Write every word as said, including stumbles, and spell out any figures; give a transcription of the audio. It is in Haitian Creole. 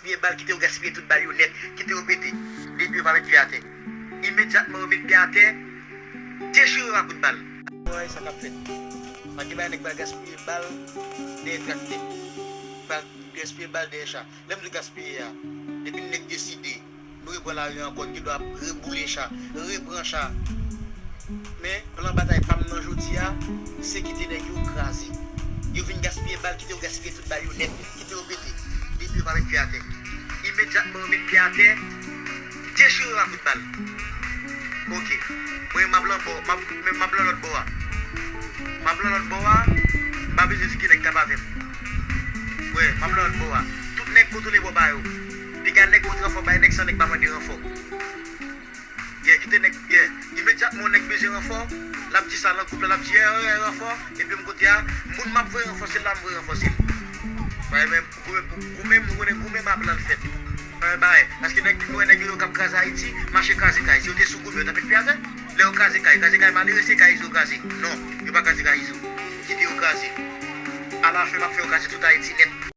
Gaspiye bal, kite yo gaspiye tout bal yo nèt, kite yo pete. Depi yo pa met pye atè. Imedyatman yo met pye atè, dechire yo a kout bal. Wè sa k ap fèt. Pa gen bagay nèg pral gaspiye bal dèyè traktè. Pral gaspiye bal dèyè cha. Lè m di gaspiye a, depi nèg deside nou repran lari ankò, n gen dwa reboule cha, repran cha. Men plan batay pa m nan jodi a, se kite nèg yo kraze. Yo vin gaspiye bal, kite yo gaspiye tout bal yo nèt, kite yo pete. Depi yo pa met pye atè. Imedyatman yo met pye atè, dechire yo a kout bal. Ok. Mwen m ap lan bò, m ap, men m ap lan lòt bò a. M ap lan lòt bò a, m pa bezwen di ki nèg k ap avè m. Wè, m ap lan lòt bò a. Tout nèg kontwole bò pa yo. Piga nèg pot ranfò bay nèg san nèg pa mande ranfò. Yeah, kite nèg, yeah. Imedyatman yon nèg bezwen ranfò, l ap di sa nan gwoup la, l ap di, eh, eh, ranfò, epi m kote a, moun m ap voye ranfò, se la m voye ranfò, se l. Bay men, goumen, goumen, nou konnen goumen m ap lan l fèt. Bay, bay, paske nèg, nou wè nèg yo k ap kraze Ayiti, mache kraze kay. Si yo te sou goumen, yo t ap met pye atè. Lè yo kraze kay, kraze kay malere, se kay Izo kraze. Non, yo pa kraze kay Izo. Kite yo kraze. Alafen, m ap fè yo kraze tout Ayiti nèt.